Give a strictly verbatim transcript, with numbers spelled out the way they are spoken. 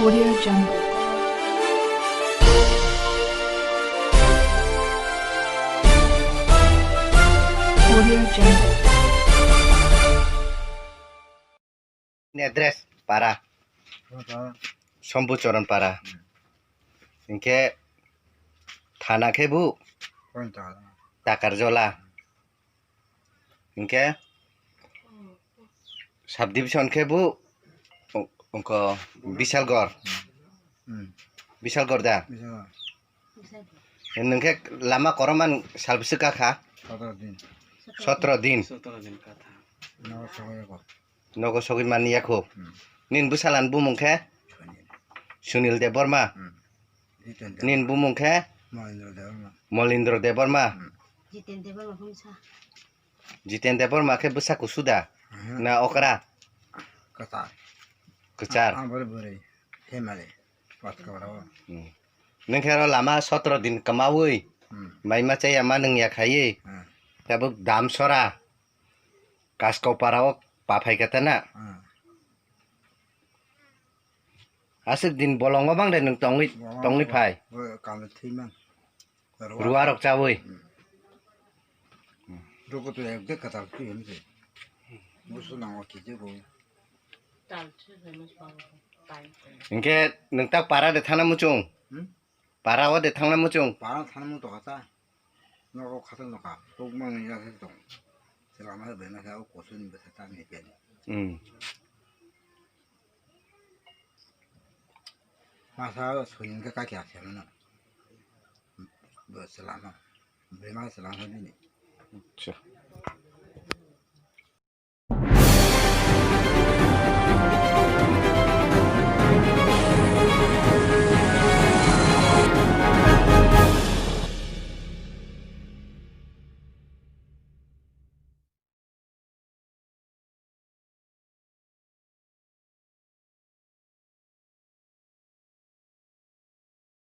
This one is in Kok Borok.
Audio Jungle. Audio Jungle. Ni address para. Kota. Sombuchoron para. Hmm. Hinkhe thana khe bu Kota. Takarjola. Hinkhe subdivision khe bu ongko Bisalgor. Hmm. Bisalgor da? Bisalgor. Nwng khe lama koroman sal bwswk kakha? Sotro din. Sotro din. Sotro din katha. Nogo sogwi mani yakho. Hmm. Nini bwsalan bumung khe? Sunil. Sunil Debbarma. Hmm. Jiten Debbarma. Nini bumung khe? Molindra Debbarma. Molindra Debbarma. Hmm. Jiten Debbarma bumsa. Jiten Debbarma khe bwsa kusu da? Mhm. Na okra? Kwchar. Kwchar. Ang bwrwi bwrwi. Family. Patkora o. Hmm. Nwng khe aro lama sotro din kwmawi. Hmm. Mai ma chaya ma nwng ya khaiwi. Hmm. Tabuk Damsora. Kaskopara o pa phai kha ta na. Hmm. Aswk din bolongo bang de nwng tongwi, bolongo tongwi phai. Bo, bo, kam thwi man. Ruwa rok chawi. Hmm. Roko to ekde katal twi hwn se. Musu nango kije bo. Hinkhe nwng ta para de thana muchung? Hmm? Para o de thangna muchung? Para thana muchung to kata. Nogo khata noka. Tok mang ya se tong. Se lama se bena se o kosun besa ta ni pe. Hmm. Masa soin ka ka kya se na. Bo se lama. Bema se lama bini. Acha.